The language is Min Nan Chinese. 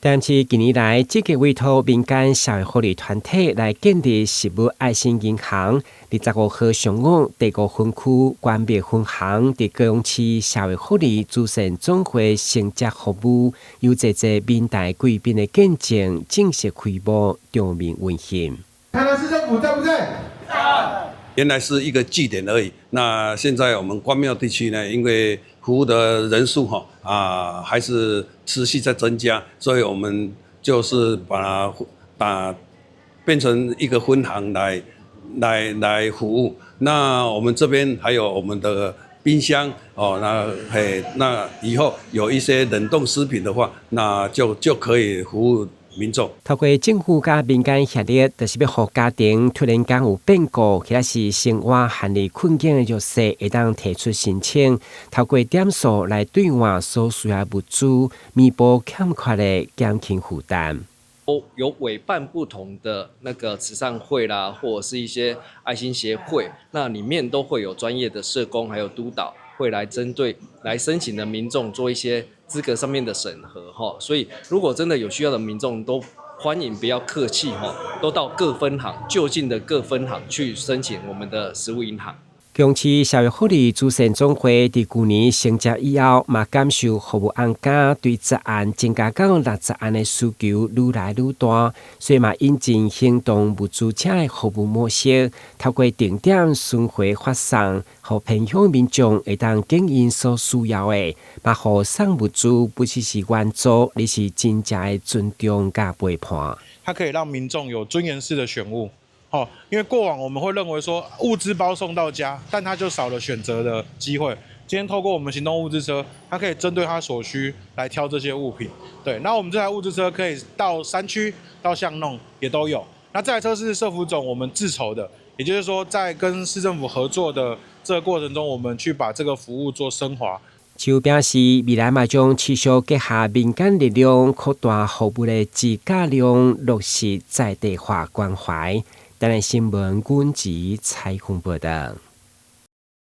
但是近年來，積極委託民間社會福利團體來建立食物愛心銀行。25號上午，第五分區關廟分行佇高雄市社會福利慈善總會承接服務，由濟濟民代貴賓的見證，正式開幕，場面溫馨。台南市政府在不在？在。原來是一個據點而已。那現在我們關廟地區呢，因為服務的人數哈啊，還是持續在增加，所以我們就是把它變成一個分行來服務。那我們這邊還有我們的冰箱哦，那嘿，那以後有一些冷凍食品的話，那就可以服務民眾。透過政府佮民間協力，就是欲予家庭突然間有變故，或者是生活陷入困境的弱勢，會當提出申請，透過點數來兌換所需要物資，彌補欠缺的減輕負擔。有委辦不同的那個慈善會啦，或者是一些愛心協會，那裡面都會有專業的社工還有督導，會來針對來申請的民眾做一些資格上面的審核哈。所以如果真的有需要的民眾，都歡迎不要客氣哈，都到各分行就近的各分行去申請我們的食物銀行。高雄市社會福利慈善總會佇舊年成立以後，嘛感受服務案件對10案增加到60案的需求愈來愈大，所以嘛引進行動物資車的服務模式，透過定點巡迴發送，予偏鄉民眾會當揀𪜶所需要的，嘛予送物資不只是援助，而是真正的尊重佮陪伴。它可以讓民眾有尊嚴式的選物。哦，因為過往我們會認為說物資包送到家，但他就少了選擇的機會。今天透過我們行動物資車，它可以針對他所需來挑這些物品。對，那我們這台物資車可以到山區、到巷弄也都有。那這台車是社福總我們自籌的，也就是說在跟市政府合作的這個過程中，我們去把這個服務做升華。就表示未來嘛將持續結合民間力量，擴大服務的資格量，落實在地化關懷。台南新聞阮子採訪報道。